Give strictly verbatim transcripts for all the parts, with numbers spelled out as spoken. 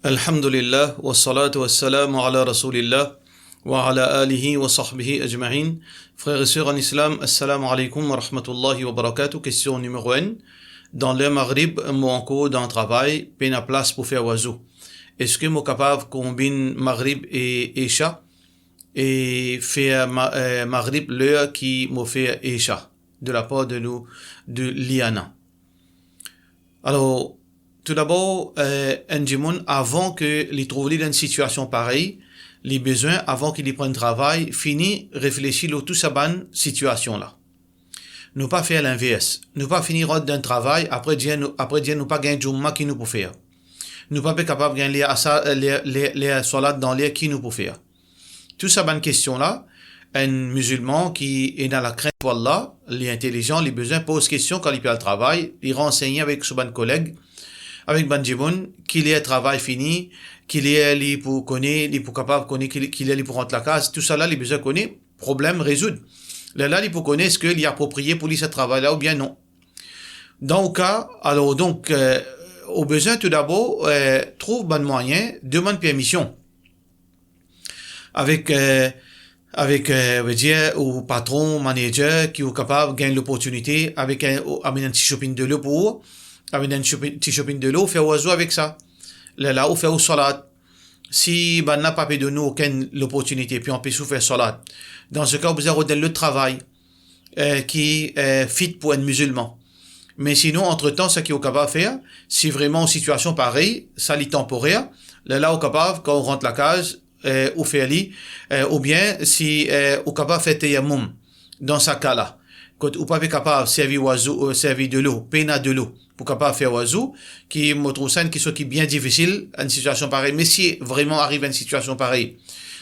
Alhamdulillah, wa salatu wa salamu ala rasoulillah, wa ala alihi wa sahbihi ajma'in. Frères et sœurs en islam, assalamu alaikum wa rahmatullahi wa barakatuh. Kestion nimero enn. Dan ler Maghrib, mo ankor dan travay, pena plas pou fer wazou. Eski mo kapav konbinn Maghrib e Esha e fer ma-, eh, Maghrib ler ki mo fer Esha? De la par de nou, de Liana. Alor, toudabor, eh, enn dimoun, avan ke li trouv li dan enn sitiasion parey, li bizin, avan ki li pran travay, fini reflesi lor tou sa bann sitiasion la. Nou pa fer linvers. Nou pa fini rant dan travay, apre dir nou, apre dir nou pa gagn Jouma, ki nou pou fer? Nou pa pe kapav gagn ler asa, ler, ler, ler swalat dan ler, ki nou pou fer? Tou sa bann kestion la, enn mizilman ki ena lakrint pou Allah, li intelizan, li bizin poz kestion kan li pe al travay, li ransegne avek so bann koleg, avek bann dimoun, ki ler travay fini, ki ler li pou kone, li pou kapav kone ki, ki ler li pou rant lakaz, tou sa la li bizin kone, problem rezoud. Lerla li pou kone eski li apropriye pou li sa travay la oubien non. Dan ou ka, alor donk, eh, ou bizin toudabor, eh, trouv bann mwayin, demann permision avek, eh, avek, eh, vedir, ou patron, manager, ki ou kapav gagn loportinite avek enn, ou amenn enn ti sopin delo pou ou, amenn enn sopin, ti sopin delo, ou fer wazou avek sa. Lerla ou fer ou swalat. Si bannla pa pe donn ou okenn loportinite, pe anpes ou fer swalat, dan se ka ou bizin rod enn lot travay, eh, ki, eh, fit pou enn mizilman. Me sinon, antretan, seki ou kapav fer, si vreman ou sitiasion parey, sa li tanporer, lerla ou kapav, kan ou rant lakaz, eh, ou fer li, eh, oubien si, eh, ou kapav fer tayammoum dan sa ka la, kot ou pa pe kapav servi wazou, eh, servi delo, pena delo pou kapav fer wazou, ki mo trouv sa enn kestion ki bien difisil, enn sitiasion parey. Me si vreman ariv enn sitiasion parey,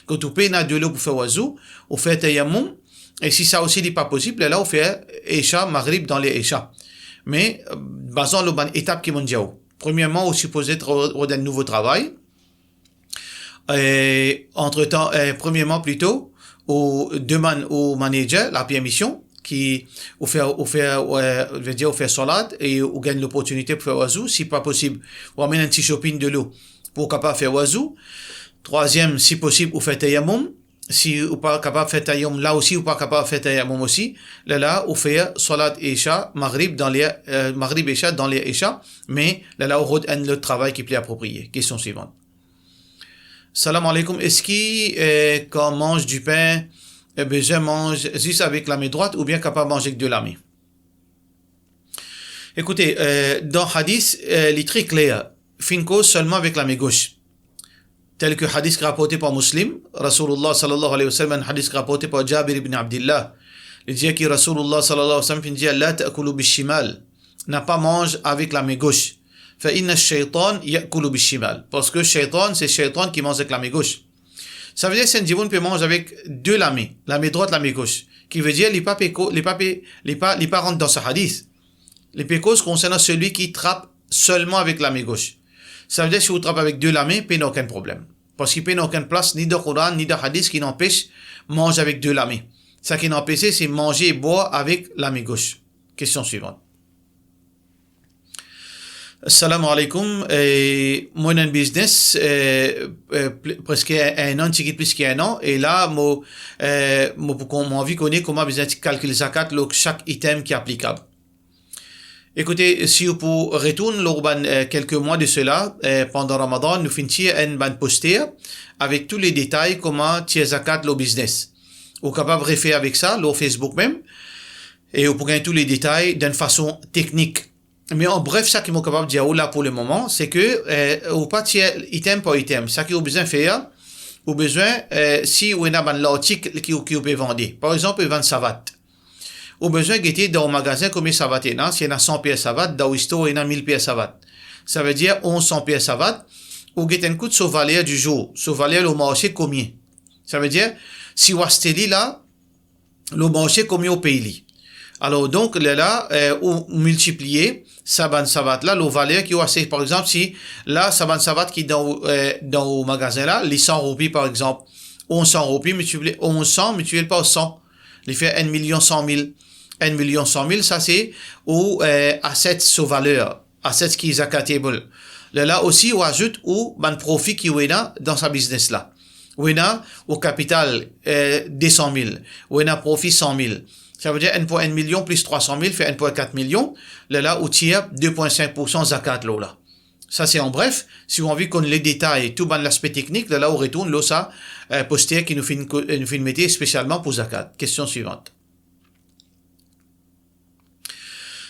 kot ou pena delo pou fer wazou, ou fer tayammoum, e si sa osi li pa posib, lerla ou fer Esha, Maghrib dan ler Esha. Me, eh, bazan lor bann etap ki mo'nn dir ou. Premierman, ou sipoze tro-, rod enn nouvo travay. Eh, antretan, eh, premierman plito, ou demann ou manager lapermision, ki ou fer, ou fer, eh, vedir ou fer swalat e ou gagn loportinite pou fer wazou, si pa posib, ou amenn enn ti sopin delo pou ou kapav fer wazou. Trwaziem, si posib, ou fer tayammoum. Si ou pa kapav fer tayammoum, la osi ou pa kapav fer tayammoum osi, lerla ou fer swalat Esha, Maghrib dan ler, eh, Maghrib Esha dan ler Esha, me lerla ou rod enn lot travay ki pli apropriye. Kestion swivant. Salam aleykoum, eski, eh, kan manz dipin, eh, bizin manz zis avek lame drwat oubien kapav manz ek de lame? Ekoute, eh, dan hadis, eh, li tre kler, finn koz selman avek lame gos. Tel ki hadis ki raporte par Muslim, Rasoulullah sallallahu alayhi wa sallam, hadis ki raporte par Jabir ibn Abdillah, li dir ki Rasoulullah sallallahu alayhi wa sallam finn dir, "La ta'kulu bishimal." Na pa manz avek lame gos. "Fa inna shaytan ya'kulu bishimal." Parski shaytan, se shaytan ki manz avek lame gos. Savedir si enn dimoun pe manz avek de lame, lame drwat, lame gos, ki vedir li pa pe ko-, li pa pe, li pa, li pa rant dan sa hadis. Li pe koz konsernan selwi ki trap selman avek lame gos. Savedir si ou trap avek de lame, pena okenn problem. Parski pena okenn plas ni dan Koran, ni dan hadis ki inn anpes manz avek de lame. Sa ki inn anpese, se manze e bwar avek lame gos. Kestion swivant. Salam aleykoum. Eh, mo ena enn biznes, eh, eh, pl-, preske enn an, tigit plis ki enn an, e la mo, eh, mo pou kon-, mo anvi kone kouma bizin ti kalkil zakat lor sak item ki aplikab. Ekoute, si ou pou retourn lor bann, eh, kelke mwa de sela, eh, pandan Ramadan, nou finn tir enn bann poster avek tou le detay kouma tir zakat lor biznes. Ou kapav refer avek sa lor Facebook mem, e ou pou gagn tou le detay dan enn fason teknik. Me an bref, sa ki mo kapav dir ou la pou le moman, se ke, eh, ou pa tir item par item. Sa ki ou bizin fer, ou bizin, eh, si ou ena bann lartik ki ou, ki ou pe vande. Par exanp, ou vann savat. Ou bizin gete dan ou magazin konbien savat ena, si ena san per savat, dan ou store ena mil per savat. Savedir onz san per savat, ou get enn kout so valer di zour, so valer lor marse konbien. Savedir, si ou aste li la, lor marse konbien ou pey li. Alor donk, lerla, eh, ou miltipliye sa bann savat la lor valer ki ou aste. Par exanp, si la, sa bann savat ki dan ou, eh, dan ou magazin la, li san roupi par exanp, onz san roupi, miltipliye, onz san miltipliye par san, li fer enn milion san mil. Enn milion san mil, sa se ou, eh, asset so valer, asset ki zakatable. Lerla osi ou azout ou bann profi ki ou ena dan sa biznes la. Ou ena ou kapital, eh, de san mil, ou ena profi san mil. Savedir enn pwin enn milion plis trwa san mil fer enn pwin kat milion, lerla ou tir de pwin sink poursan zakat lor la. Sa se an bref, si ou anvi konn le detay, tou bann laspe teknik, lerla ou retourn lor sa, eh, poster ki nou finn ko-, nou finn mete spesialman pou zakat. Kestion swivant.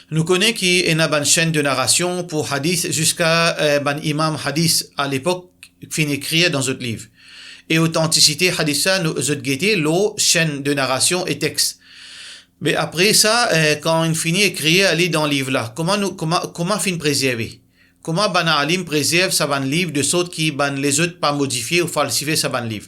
Nou kone ki ena bann senn de narasion pou hadis ziska, eh, bann imam hadis a lepok finn ekrir dan zot liv. E otantisite hadis sa, nou, zot gete lor senn de narasion e text. Me apre sa, eh, kan inn fini ekrir li dan liv la, kouma nou, kouma, kouma finn prezerve? Kouma bann alim prezerv sa bann liv de sort ki bann lezot pa modifie ou falsifie sa bann liv?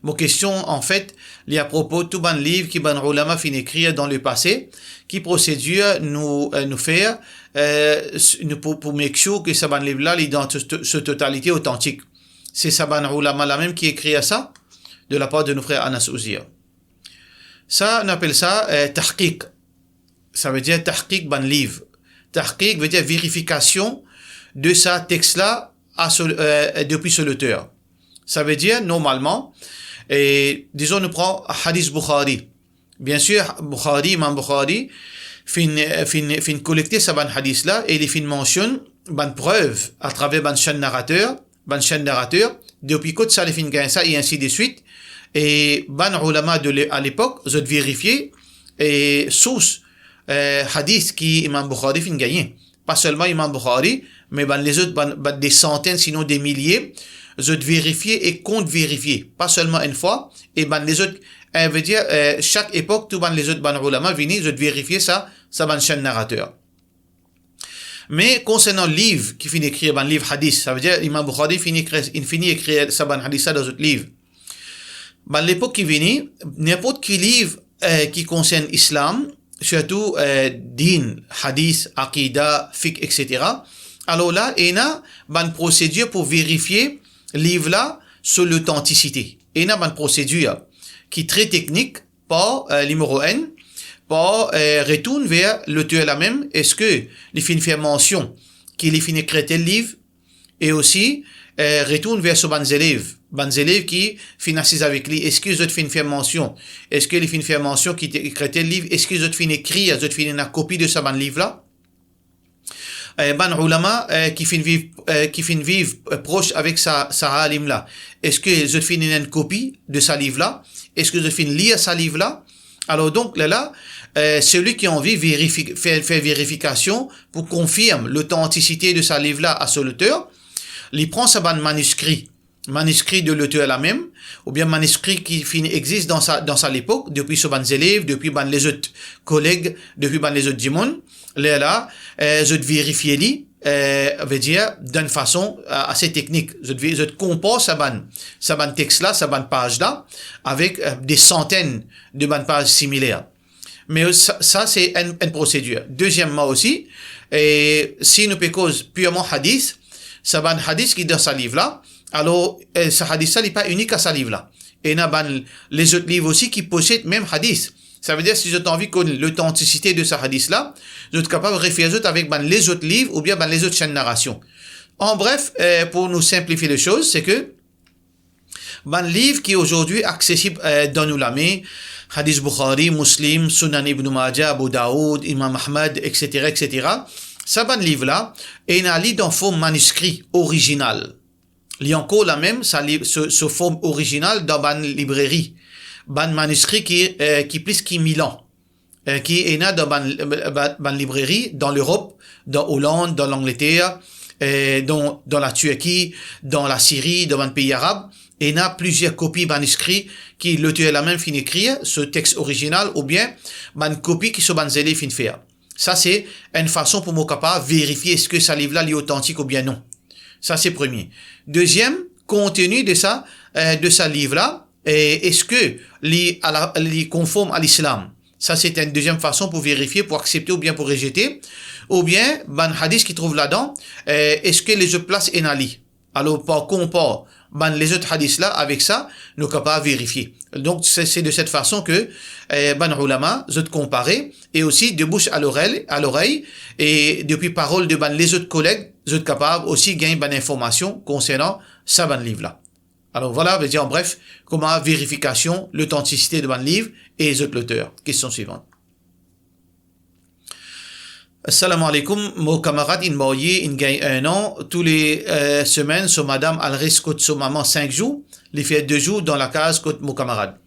Mo kestion, anfet, li apropo tou bann liv ki bann oulama finn ekrir dan lepase, ki prosedir nou, eh, nou fer, eh, s-, nou pou, pou make sure ke sa bann liv la, li dan so, so totalite otantik. Se sa bann oulama la mem ki ekrir sa, de lapar de nou frer Anas Ouzir. Sa, nou apel sa, eh, tahqiq. Savedir tahqiq bann liv. Tahqiq vedir verifikasion de sa text la a so, eh, depi so loter. Savedir, normalman, e, dizon nou pran hadis Bukhari. Biensir, Bukhari, Imam Bukhari, finn, finn, finn kolekte sa bann hadis la e li finn mansionn bann prev atraver bann senn narater, bann senn narater, depi kot sa li finn gagn sa, e ainsi de suite. E bann oulama de le-, a lepok, zot verifie, e sours, eh, hadis ki Imam Bukhari finn gagne. Pa selman Imam Bukhari, me bann lezot, bann, bann de santenn, sinon de milie, zot verifie e kont-verifie. Pa selman enn fwa, e bann lezot, eh, vedir, eh, sak epok, tou bann lezot, bann oulama vini, zot verifie sa, sa bann senn narater. Me konsernan liv ki finn ekrir, bann liv hadis, savedir Imam Bukhari finn ekrir, inn fini ekrir sa bann hadis la dan zot liv. Bann lepok ki vini, ninport ki liv, eh, ki konsern islam, sirtou, eh, din, hadis, akida, fiqh, et cetera. Alor la, ena bann prosedir pou verifie liv la so lotantisite. Ena bann prosedir ki tre teknik, par, eh, nimero enn, par, eh, retourn ver loter la mem, eski li finn fer mansion ki li finn ekrir tel liv, e osi, eh, retourn ver so bann zelev, bann zelev ki finn asiz avek li, eski zot finn fer mansion, eski li finn fer mansion ki te ekrir tel liv, eski zot finn ekrir, zot finn ena kopi de sa bann liv la? Eh, bann oulama, eh, ki finn viv, eh, ki finn viv, eh, pros avek sa, sa alim la, eski zot finn ena enn kopi de sa liv la? Eski zot finn lir sa liv la? Alor donk, lerla, eh, seli ki anvi verifi-, fer, fer verifikasion pou konfirm lotantisite de sa liv la a so loter, li pran sa bann maniskri, maniskri de loter la mem, oubien maniskri ki finn existe dan sa, dan sa lepok, depi so bann zelev, depi bann lezot koleg, depi bann lezot dimoun, lerla, eh, zot verifie li, eh, vedir, dan enn fason, eh, ase teknik. Zot ve-, zot konpar sa bann, sa bann text la, sa bann paz la, avek, eh, de santenn de bann paz similer. Me sa, sa se enn, enn prosedir. Dezieman osi, eh, si nou pe koz pirman hadis, sa bann hadis ki dan sa liv la, alor, eh, sa hadis la, li pa inik a sa liv la. Ena bann lezot liv osi ki posed mem hadis. Savedir, si zot anvi konn lotantisite de sa hadis la, zot kapav refer zot avek bann lezot liv oubien bann lezot senn narasion. An bref, eh, pou nou sinplifie le soz, se ke bann liv ki azordi aksesib, eh, dan nou lame, Hadis Bukhari, Muslim, Sunan Ibn Majah, Abu Daoud, Imam Ahmad, et cetera, et cetera. Sa bann liv la, ena li dan form maniskri orizinal. Li ankor la mem, sa li, so, so form orizinal dan bann libreri. Bann maniskri ki, eh, ki plis ki mil an. Eh, ki ena dan bann, bann, bann libreri dan Lerop, dan Oland, dan Langleter, eh, dan, dan Latirki, dan Lasiri, dan bann pei arab, ena plizier kopi maniskri ki loter la mem finn ekrir, so text orizinal, oubien bann kopi ki so bann zelev finn fer. Sa se enn fason pou mo kapav verifie eski sa liv la li otantik oubien non. Sa se premie. Deziem, konteni de sa, eh, de sa liv la, e eski li a la, li konform a lislam? Sa se enn deziem fason pou verifie, pou aksepte oubien pou rezete, oubien bann hadis ki trouv ladan, eh, eski lezot plas ena li? Alor, par konpar bann lezot hadis la avek sa, nou kapav verifie. Donk, se, se de set fason ke, eh, bann oulama, zot konpare, e osi de bouch a lorey, a lorey, e depi parol de bann lezot koleg, zot kapav osi gagn bann informasion konsernan sa bann liv la. Alor, vwala, vedir, an bref, kouma verifikasion lotantisite de bann liv e zot loter. Kestion swivan. Assalamu alaikum, mo kamarad inn marye, inn gagn enn an, tou le, eh, semenn, so madam al res kot so mama sink zour, li fer de zour dan lakaz kot mo kamarad.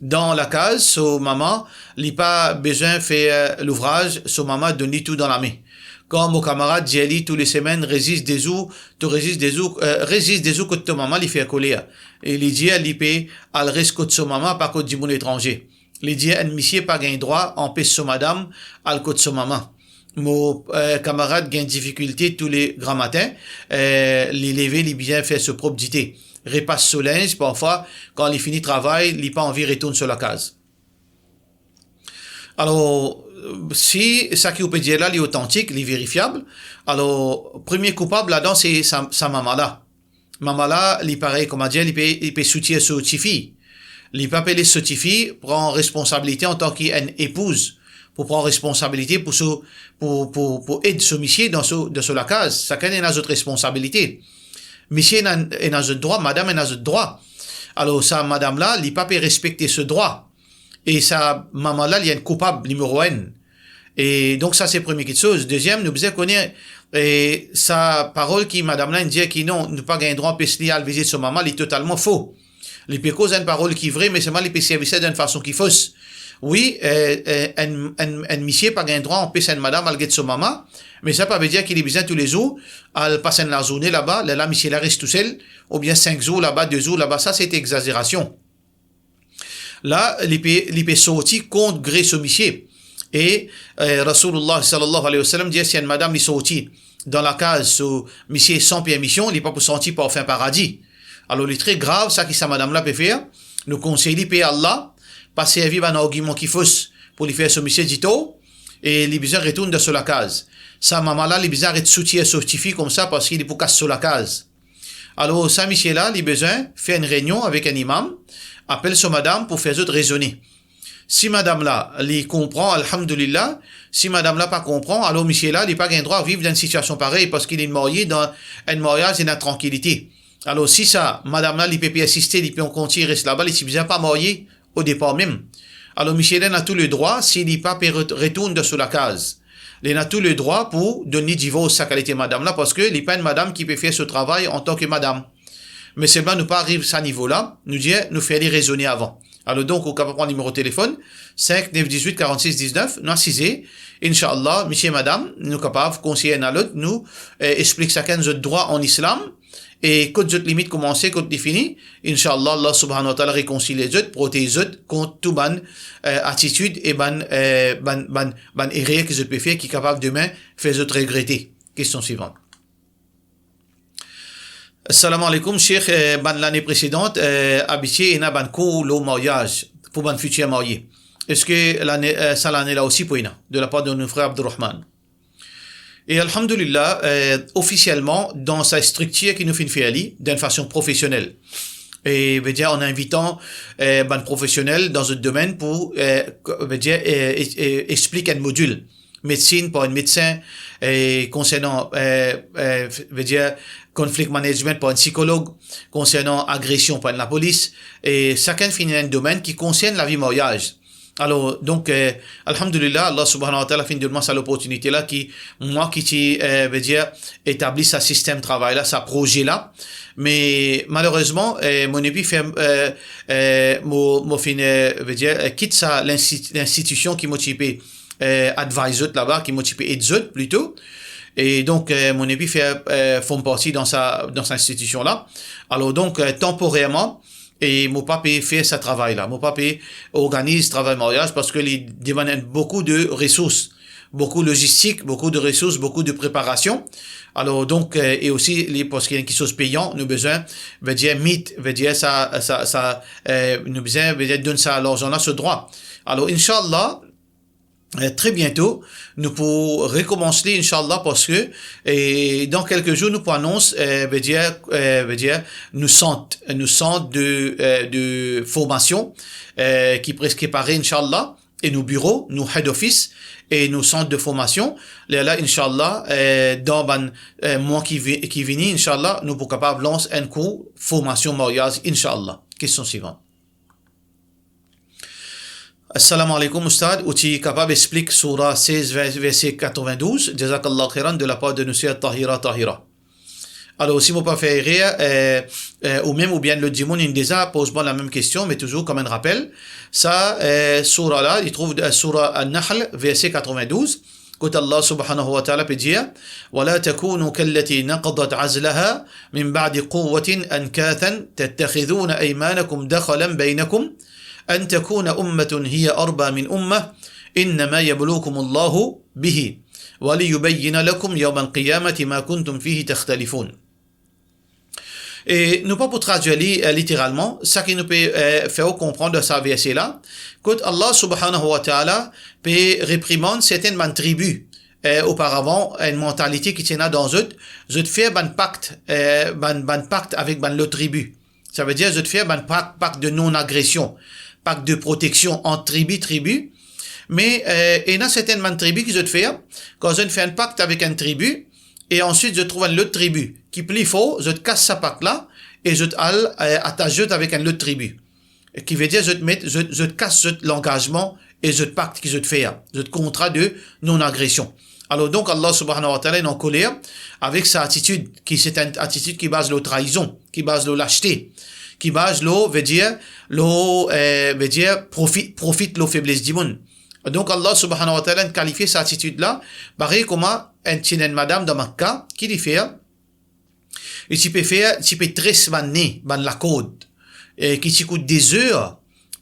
Dan lakaz, so mama, li pa bizin fer louvraz, so mama donn li tou dan lame. Kan mo kamarad dir li tou le semenn, res zis de zour, to res zis de zour, eh, res zis de zour kot to mama, li fer koler. E li dir li pe al res kot so mama, pa kot dimoun etranze. Li dir enn misie pa gagn drwa anpes so madam al kot so mama. Mo, eh, kamarad gagn difikilte tou le gramatin, eh, li leve, li bizin fer so prop dite, repas so linz, parfwa, kan li fini travay, li pa anvi retourn so lakaz. Alor, si sa ki ou pe dir la, li otantik, li verifiab, alor, premie koupab ladan, se sa, sa mama la. Mama la, li parey, kouma dir, li pe, li pe soutir so tifi. Li pa pe les so tifi pran responsabilite antan ki enn epouz, pou pran responsabilite pou so, pou, pou, pou ed so misie dan so, dan so lakaz. Sakenn ena zot responsabilite. Misie ena, ena zot drwa, madam ena zot drwa. Alor, sa madam la, li pa pe respekte so drwa. E sa mama la, li enn koupab nimero enn. E donk, sa se premie kiksoz. Deziem, nou bizin kone, e, sa parol ki madam la inn dir ki non, nou pa gagn drwa anpes li al vizit so mama, li totalman fo. Li pe koz enn parol ki vre, me selman li pe servi sa dan enn fason ki fos. Wi, e, e, enn, enn, enn misie pa gagn drwa anpes enn madam al get so mama, me sa pa vedir ki li bizin tou le zour al pas enn lazourne laba, lerla misie la res tousel, oubien sink zour laba, de zour laba, sa se enn egzazerasion. La, li pe, li pe sorti kont gre so misie. E, eh, Rasoulullah sallallahu alayhi wa sallam dir, si enn madam li sorti dan lakaz so misie san permision, li pa pou santi parfin paradi. Alor, li tre grav sa ki sa madam la pe fer. Nou konsey li, pe Allah, pa servi bann argiman ki fos pou li fer so misie ditor, e li bizin retourn dan so lakaz. Sa mama la, li bizin aret soutir so tifi koumsa, parski li pou kas so lakaz. Alor, sa misie la, li bizin fer enn reynion avek enn imam, apel so madam pou fer zot rezone. Si madam la, li konpran, alhamdulillah. Si madam la pa konpran, alor misie la, li pa gagn drwa viv dan enn sitiasion parey, parski li marye dan enn maryaz ena trankilite. Alor, si sa madam la, li pe persiste, li pe kontign res laba, li ti bizin pa marye o depar mem. Alor, misie la ena tou le drwa, si li pa pe ret-, retourn dan so lakaz, li ena tou le drwa pou donn li divors sa kalite madam la, parski li pa enn madam ki pe fer so travay antan ki madam. Me selman nou pa ariv sa nivo la, nou dir, nou fer li rezone avan. Alor donk, ou kapav pran nimero telefonn, sink nef diz-wit karant-sis diz-nef, nou asize, inshallah, misie, madam, nou kapav konsey enn a lot, nou, eh, explik sakenn zot drwa an Islam, e kot zot limit koumanse, kot li fini, inshallah, Allah subhanahu wa ta'ala rekonsilie zot, protez zot kont tou bann, eh, atitid e bann, eh, bann, bann, bann erer ki zot pe fer, ki kapav demin fer zot regrete. Kestion swivan. Salam alaikum, Sheikh, eh, bann lane presedan, eh, abitie ena bann kour lor maryaz pou bann fitir marye. Eski lane, eh, sa lane la osi pou ena, de lapar de nou frer Abdurrahman? E alhamdulillah, eh, ofisielman, dan sa striktir ki nou finn fer li, dan enn fason profesionel. E, vedir, an invitan, eh, bann profesionel dan zot domenn pou, eh, ko-, vedir, eh, eh, eh, explik enn modil. Medsin par enn medsin, eh, konsernan, eh, eh, vedir, conflict management par enn sikolog, konsernan agresion par enn lapolis, e sakenn finn ena enn domenn ki konsern lavi maryaz. Alor, donk, eh, alhamdulillah, Allah subhanahu wa ta'ala finn donn mwa sa loportinite la ki, mwa ki ti, eh, vedir, etabli sa sistem travay la, sa proze la. Me malerezman, eh, mo nepi fer, eh, eh, mo, mo finn, eh, vedir, eh, kit sa linsti-, linstitision ki mo ti pe, eh, advise zot laba, ki mo ti pe ed zot plito. E donk, eh, mo nepi fer, eh, form parti dan sa, dan sa institision la. Alor donk, eh, tanporerman, e mo pa pe fer sa travay la. Mo pa pe organiz travay maryaz parski li demann enn boukou de resours, boukou lozistik, boukou de resours, boukou de preparasion. Alor donk, eh, e osi, li, parski enn kiksoz peyan, nou bizin, vedir, meet, vedir, sa, sa, sa, eh, nou bizin, vedir, donn sa larzan la so drwa. Alor, inshallah, eh, tre biento, nou pou rekoumans li, inshallah, parski, eh, dan kelke zour, nou pou anons, eh, vedir, eh, vedir, nou sant, nou sant de, eh, de formasion, eh, ki preske pare, inshallah, e nou biro, nou head office, e nou sant de formasion. Lerla, inshallah, eh, dan bann, eh, mwa ki vi-, ki vini, inshallah, nou pou kapav lans enn kour formasion maryaz, inshallah. Kestion swivan. Assalamu alaikum, Oustad. Ou ti kapav explik Soura seize, ver-, verse quatre-vingt-douze, Jazakallah khairan, de la part de nou sœur Tahira Tahira. Alor, si mo pa fer erer, eh, eh, ou mem oubien lot dimoun inn deza poz mwa lamem kestion, me touzour kom enn rapel, sa, eh, soura la, li trouv, eh, Soura An-Nahl, verse quatre-vingt-douze, kot Allah subhanahu wa ta'ala pe dir, ولا تكونوا كالتي نقضت غزلها من بعد قوة أنكاثا تتخذون أيمانكم دخلا بينكم أن تكون أمة هي أربى من أمة إنما يبلوكم الله به وليبين لكم يوم القيامة ما كنتم فيه تختلفون. E nou pa pou tradwir li, eh, literalman, sa ki nou pe, eh, fer ou konpran dan sa verse la, kot Allah subhanahu wa ta'ala pe reprimann sertenn bann tribi, eh, oparavan, enn mantalite ki ti ena dan zot, zot fer bann pakt, eh, bann, bann pakt avek bann lot tribi. Savedir, zot fer bann pak, pak de non-agression, pak de proteksion ant tribi, tribi. Me, eh, ena sertenn bann tribi ki zot fer, kan zot fer enn pakt avek enn tribi, e answit zot trouv enn lot tribi ki pli for, zot kas sa pak la, e zot al, eh, atas zot avek enn lot tribi. Ki vedir zot met, zot, zot kas zot langazman e zot pakt ki zot fer, zot kontra de non-agression. Alor donk, Allah subhanahu wa ta'ala inn ankoler avek sa atitid, ki se enn atitid ki baz lor traizon, ki baz lor laste, ki baz lor, vedir, lor, eh, vedir profi-, profit lor febles dimoun. Donk, Allah subhanahu wa ta'ala inn kalifie sa atitid la, parey kouma enn, ti ena enn madam dan Makka, ki li fer, li ti pe fer, ti pe tres bann ne, bann lakord, e ki ti kout de zer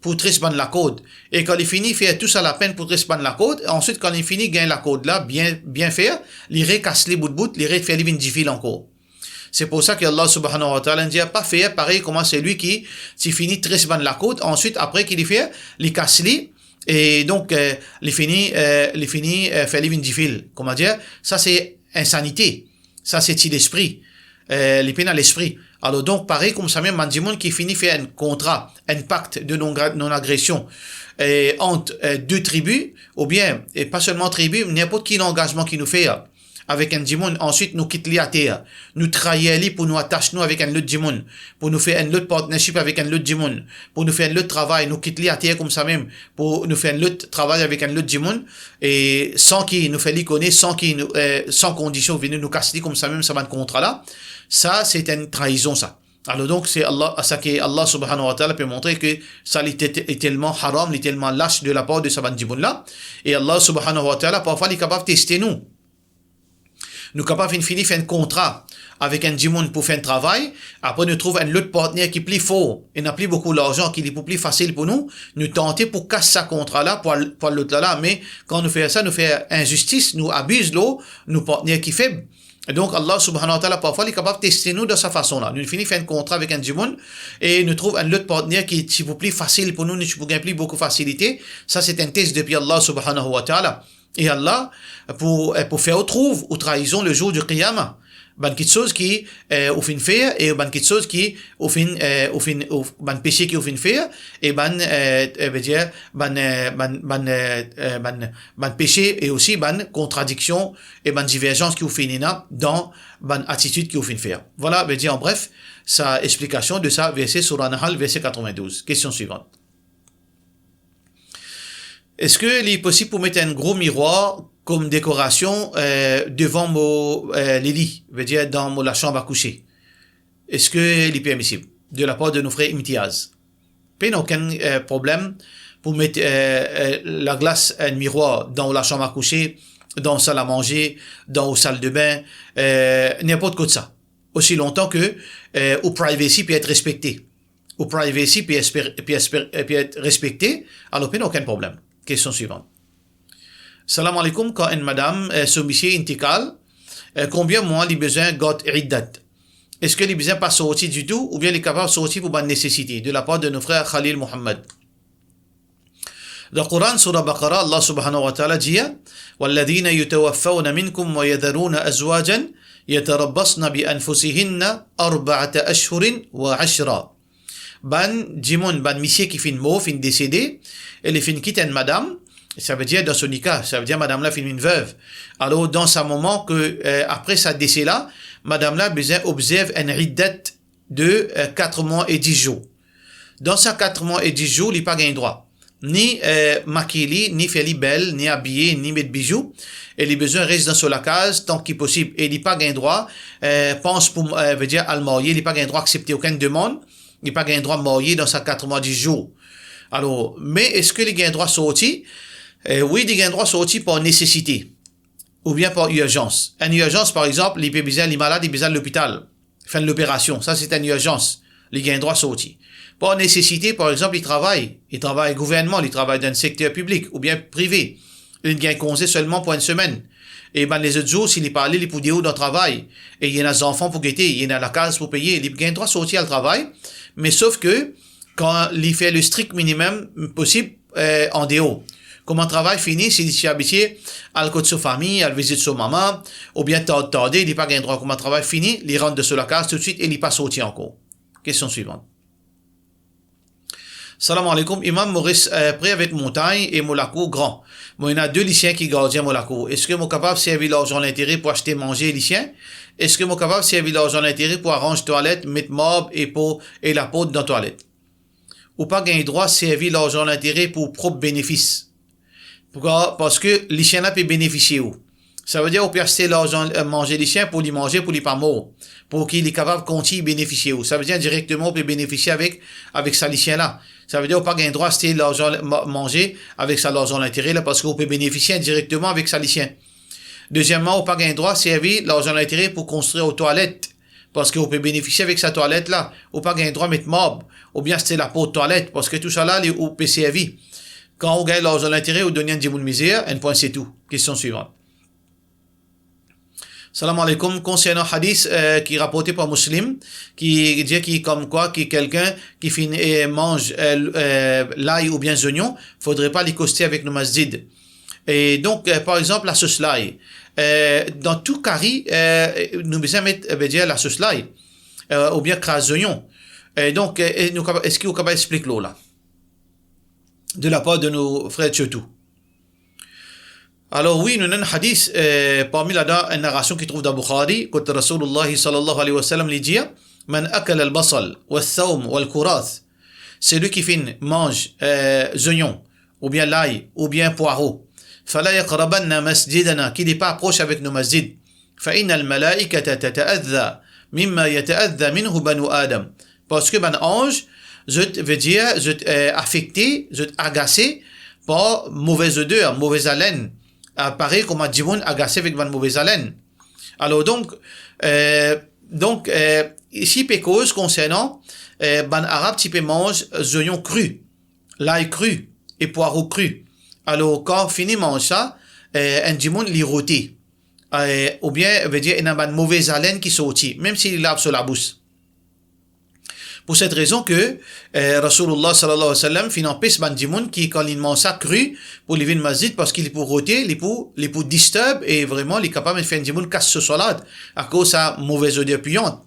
pou tres bann lakord. E kan li fini fer tou sa lapenn pou tres bann lakord, answit kan li fini gagn lakord la, bien, bien fer, li rekas li bout bout, li refer li vinn difil ankor. Se pou sa ki Allah subhanahu wa ta'ala dir, pa fer parey kouma selwi ki ti fini tres bann lakord, answit apre ki li fer, li kas li, e donk, eh, li fini, eh, li fini, eh, fer li vinn difil. Kouma dir, sa se insanite. Sa se ti lespri. Eh, li pena lespri. Alor donk, parey koumsamem bann dimoun ki fini fer enn kontra, enn pakt de non-, non-agression, eh, ant, eh, de tribi, oubien, e pa selman tribi, ninport ki langazman ki nou fer avek enn dimoun, answit nou kit li ater, nou trair li pou nou atas nou avek enn lot dimoun, pou nou fer enn lot partnership avek enn lot dimoun, pou nou fer enn lot travay, nou kit li ater koumsamem, pou nou fer enn lot travay avek enn lot dimoun, e san ki nou fer li kone, san ki nou, eh, san kondision, vini nou kas li koumsamem sa bann kontra la, sa se enn traizon sa. Alor donk, se Allah, sa ki Allah subhanahu wa ta'ala pe montre ki sa li te, te, li telman haram, li telman las de lapar de sa bann dimoun la. E Allah subhanahu wa ta'ala, parfwa, li kapav teste nou. Nou kapav finn fini fer enn kontra avek enn dimoun pou fer enn travay, apre nou trouv enn lot partner ki pli for, ena pli boukou larzan, ki li pou pli fasil pou nou, nou tante pou kas sa kontra la pou al, pou al lot la la, me kan nou fer sa, nou fer inzistis, nou abiz lor nou partner ki feb. Donk, Allah subhanahu wa ta'ala, parfwa, li kapav teste nou dan sa fason la. Nou fini fer enn kontra avek enn dimoun, e nou trouv enn lot partner ki ti pou pli fasil pou nou, nou ti pou gagn pli boukou fasilite. Sa, se enn tes depi Allah subhanahu wa ta'ala. E Allah pou, eh, pou fer ou trouv ou traizon le jour du qiyamah. Bann kiksoz ki, eh, ou finn fer, e bann kiksoz ki ou finn, eh, ou finn, ou, bann pese ki ou finn fer, e bann, eh, eh, vedir, bann, eh, bann, bann, eh, eh, bann, bann pese, e osi bann kontradiksion e bann diverzans ki ou finn ena dan bann atitid ki ou finn fer. Vwala, vedir, an bref, sa explikasion de sa verse Soura Nahl, verse quatre-vingt-douze. Kestion swivan. Eski li posib pou met enn gro mirwar kom dekorasion, eh, devan mo, eh, lili, vedir dan mo lasanm a kouse? Eski li permisib? De lapar de nou frer Imtiaz. Pena okenn, eh, problem pou met, eh, eh, laglas, enn mirwar dan ou lasanm a kouse, dan ou sal a manze, dan ou sal de bin, eh, ninport kot sa. Osi lontan ke, eh, ou privacy pe et respekte. Ou privacy pe esper-, pe esper-, pe et respekte, alor pena okenn problem. Kestion swivan. Salam alaikum, kan enn madam, eh, so misie intikal, eh, konbien mwa li bizin gard iddat? Eski li bizin pa sorti ditou, oubien li kapav sorti pou bann nesesite? De lapar de nou frer Khalil Muhammad. Dan Koran, Soura Baqara, Allah subhanahu wa ta'ala dir, والذين يتوفون منكم ويذرون أزواجا يتربصن بأنفسهن أربعة أشهر وعشرا. Bann dimoun, bann misie ki finn mor, finn desede, e li finn kit enn madam, Savedir dan so nika, savedir madam la finn vinn vev. Alor, dan sa moman ke, eh, apre sa dese la, madam la bizin obzerv enn iddat de, eh, kat mwa e dis zour. Dan sa kat mwa e dis zour, li pa gagn drwa ni, eh, makiy li, ni fer li bel, ni abiye, ni met bizou, e li bizin res dan so lakaz tan ki posib. E li pa gagn drwa, eh, pans pou, eh, vedir al marye, li pa gagn drwa aksepte okenn demann, li pa gagn drwa marye dan sa kat mwa dis zour. Alor, me eski li gagn drwa sorti? Eh, wi, li gagn drwa sorti par nesesite oubien par irzans. Enn irzans, par exanp, li pe bizin, li malad, li bizin al lopital, fer enn loperasion, sa se enn irzans, li gagn drwa sorti. Par nesesite, par exanp, li travay, li travay gouvernman, li travay dan enn sekter piblik oubien prive, li gagn konze selman pou enn semenn, e bann lezot zour, si li pa ale, li pou deor dan travay, e li ena zanfan pou gete, li ena lakaz pou peye, li gagn drwa sorti al travay, me sof ke kan li fer le strik minimem posib, eh, andeor. Kouma travay fini, si li ti abitie al kot so fami, al vizit so mama, oubien tar-, tarde, li pa gagn drwa, kouma travay fini, li rant dan so lakaz toutswit e li pa sorti ankor. Kestion swivan. Salam aleikoum, Imam, mo res, eh, pre avek montagn e mo lakour gran. Mo ena de lisien ki gardien mo lakour. Eski mo kapav servi larzan lintere pou aste manze lisien? Eski mo kapav servi larzan lintere pou aranz twalet, met marb e pou, e laport dan twalet? Ou pa gagn drwa servi larzan lintere pou prop benefis. Poukwa? Parski lisien la pe benefisie ou. Savedir ou pe aste larzan, eh, manze lisien pou li manze, pou li pa mor, pou ki li kapav kontign benefisie ou. Savedir indirekteman ou pe benefisie avek, avek sa lisien la. Savedir ou pa gagn drwa aste larzan ma-, manze avek sa larzan lintere la, parski ou pe benefisie indirekteman avek sa lisien. Dezieman, ou pa gagn drwa servi larzan lintere pou konstrir ou twalet, parski ou pe benefisie avek sa twalet la. Ou pa gagn drwa met marb oubien aste laport twalet, parski tousala, li, ou pe servi. Kan ou gagn larzan lintere, ou donn enn dimoun mizer, enn pwin, se tou. Kestion swivan. Salam aleikoum. Konsernan hadis, eh, ki raporte par Muslim, ki dir ki komkwa ki kelkenn ki finn, eh, manz, eh, l-, eh, lay oubien zonion, fodre pa li koste avek nou masjid. E donk, eh, par exanp, lasos lay. Eh, dan tou kari, eh, nou bizin met, eh, vedir lasos lay, eh, oubien kraz zonion. E donk, eh, e nou kapa-, eski ou kapav explik lor la? De lapar de nou frer sirtou. Alor wi, nou ena enn hadis, eh, parmi ladan enn narasion ki trouv dan Bukhari, kot Rasoulullah sallallahu alayhi wa sallam li dir, "Man akala al-basal, wa thawm, wal kurath." Selwi ki finn manz, eh, zonion, oubien lay, oubien pwaro, "fala yaqrabanna masjidana," ki li pa apros avek nou masjid, "fa innal malaikata tata'adha mimma yata'adha minhu banu Adam." Parski bann anz, zot, vedir, zot, eh, afekte, zot agase par move zoder, move zalenn, eh, parey kouma dimoun agase avek bann move zalenn. Alor donk, eh, donk, eh, isi pe koz konsernan, eh, bann Arab ti pe manz zonion kri, lay kri e pwaro kri. Alor, kan fini manz sa, eh, enn dimoun li rote. Eh, oubien, vedir, ena bann move zalenn ki sorti, mem si li lav so labous. Pou set rezon ke, eh, Rasoulullah sallallahu alayhi wa sallam finn anpes bann dimoun ki, kan li manz sa kri, pou li vinn masjid, parski li pou rote, li pou, li pou disturb, e vreman, li kapav fer enn dimoun kas so swala, akoz sa move zoder piyan.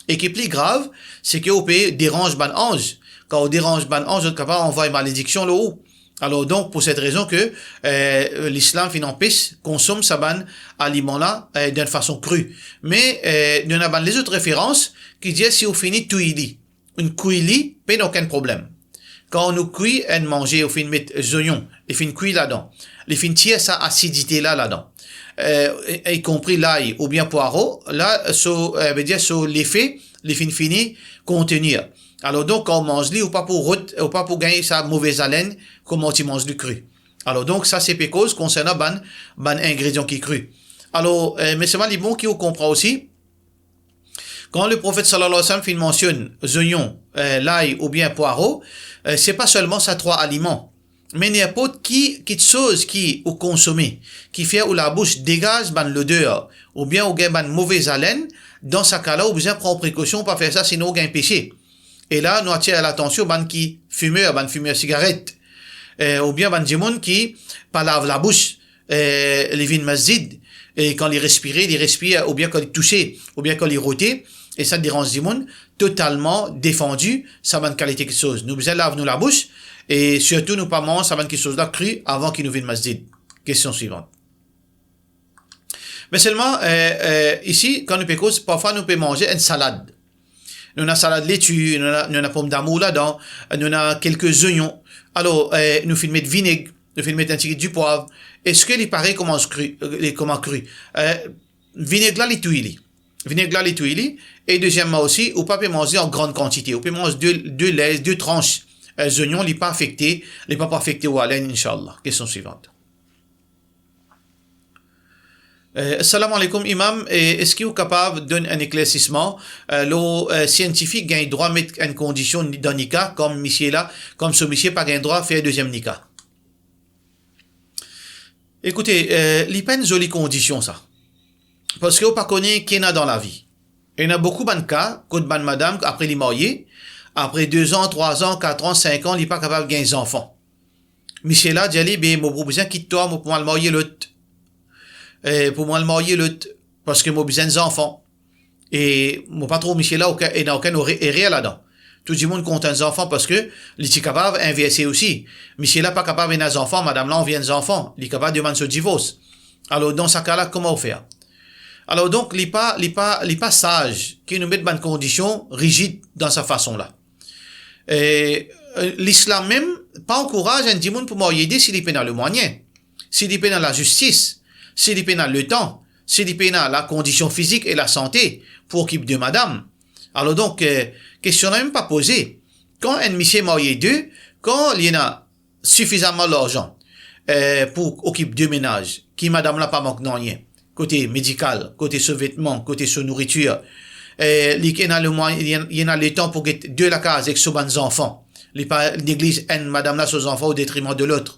E ki pli grav, se ke ou pe deranz bann anz. Kan ou deranz bann anz, zot kapav anvway malediksion lor ou. Alor donk, pou set rezon ke, eh, Lislam finn anpes konsom sa bann aliman la, eh, dan enn fason kri. Me, eh, nou ena bann lezot referans ki dir si ou fini touy li, ou kwi li, pena okenn problem. Kan nou kwi enn manze, ou finn met zonion, li finn kwi ladan, li finn tir sa asidite la ladan, eh, e, e, ikonpri lay oubien pwaro, la, so, eh, vedir so lefe, li finn fini kontenir. Alor donk, kan ou manz li, ou pa pou rot-, ou pa pou gagn sa move zalenn kouma ou ti manz li kri. Alor donk, sa se pe koz konsernan bann, bann ingredian ki kri. Alor, eh, me selman li bon ki ou konpran osi, kan Leprofet sallallahu alayhi wa sallam finn mansionn zonion, eh, lay oubien pwaro, eh, se pa selman sa trwa aliman, me ninport ki, kitsoz ki ou konsome, ki fer ou labous degaz bann loder, oubien ou gagn bann move zalenn, dan sa ka la, ou bizin pran prekosion, pa fer sa, sinon ou gagn pese. E la, nou atir latansion bann ki fimer, bann fimer sigaret, eh, oubien bann dimoun ki pa lav labous, eh, li vinn masjid, e kan li respire, li respir, oubien kan li touse, oubien kan li rote, e sa deranz dimoun, totalman defandi sa bann kalite kitsoz. Nou bizin lav nou labous, E sirtou nou pa manz sa bann kiksoz la kri avan ki nou vinn masjid. Kestion swivant. Me selman, eh, eh, isi, kan nou pe koz, parfwa nou pe manz enn salad. Nou ena salad leti, nou ena, nou ena pomdamour ladan, nou ena kelke zonion. Alor, eh, nou finn met vineg, nou finn met enn tigit dipwav. Eski li pare kouma kri, eh, kouma kri? Eh, vineg la, li touy li. Vineg la, li touy li. E deziem osi, ou pa pe manz an gran kantite. Ou pe manz de, de lez, de trans, eh, zonion, li pa afekte, li pa pou afekte ou halein, inshallah. Kestion swivant. Eh, salam aleykoum, Imam. Eh, eski ou kapav donn enn eklersisman, eh, lor, eh, si enn tifi gagn drwa met enn kondision dan nika, kom misie la, kom so misie pa gagn drwa fer deziem nika? Ekoute, eh, li pa enn zoli kondision sa. Parski ou pa kone ki ena dan lavi. Ena boukou bann ka, kot bann madam, apre li marye, apre de zan, trwa zan, kat an, sink an, li pa kapav gagn zanfan. Misie la dir li, "Be, mo pou bizin kit twa, mo pou al marye lot. Eh, pou mo al marye lot, parski mo bizin zanfan." E mo pa trouv misie la okenn, ena okenn ore-, erer ladan. Tou dimoun kontan zanfan parski li ti kapav inverse osi. Misie la pa kapav ena zanfan, madam la anvi enn zanfan, li kapav demann so divors. Alor, dan sa ka la, kouma ou fer? Alor, donk, li pa, li pa, li pa saz ki nou met bann kondision rizid dan sa fason la. E, eh, Lislam mem pa ankouraz enn dimoun pou marye de si li pena lemwayen, si li pena lazistis, si li pena letan, si li pena lakondision fizik e lasante pou okip de madam. Alor donk, eh, kestion la mem pa poze. Kan enn misie marye de, kan li ena sifizaman larzan, eh, pou okip de menaz, ki madam la pa mank nanye, kote medikal, kote so vetman, kote so nouritir, eh, li ena lemwayen, li ena, li ena letan pou get de lakaz ek so bann zanfan. Li pa negliz enn madam la so zanfan o detriman de lot.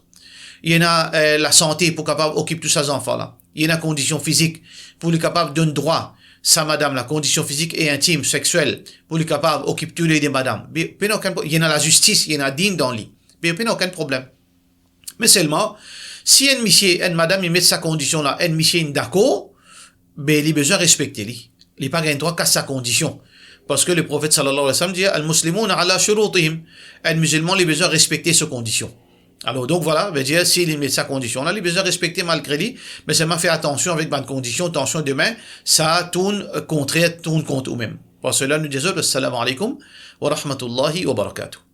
Li ena, eh, lasante pou kapav okip tou sa zanfan la. Li ena kondision fizik pou li kapav donn drwa sa madam la, kondision fizik e intim, seksiel, pou li kapav okip toule de madam. Be, pena okenn pro-, li ena lazistis, li ena din dan li. Be, pena okenn problem. Me selman, si enn misie, enn madam, li met sa kondision la, enn misie inn dakor, be, li bizin respekte li. Li pa gagn drwa kas sa kondision. Parski Leprofet sallallahu alayhi wa sallam dir, "Al-Muslimuna ala shurutihim." Enn mizilman, li bizin respekte so kondision. Alor, donk, vwala, vedir, si li met sa kondision la, li bizin respekte malgre li, me selman fer atansion avek bann kondision, atansion demin, sa tourn, eh, kontrer, tourn kont ou mem. Par sela, nou dir zot, assalamu alaykum wa rahmatullahi wa barakatuh.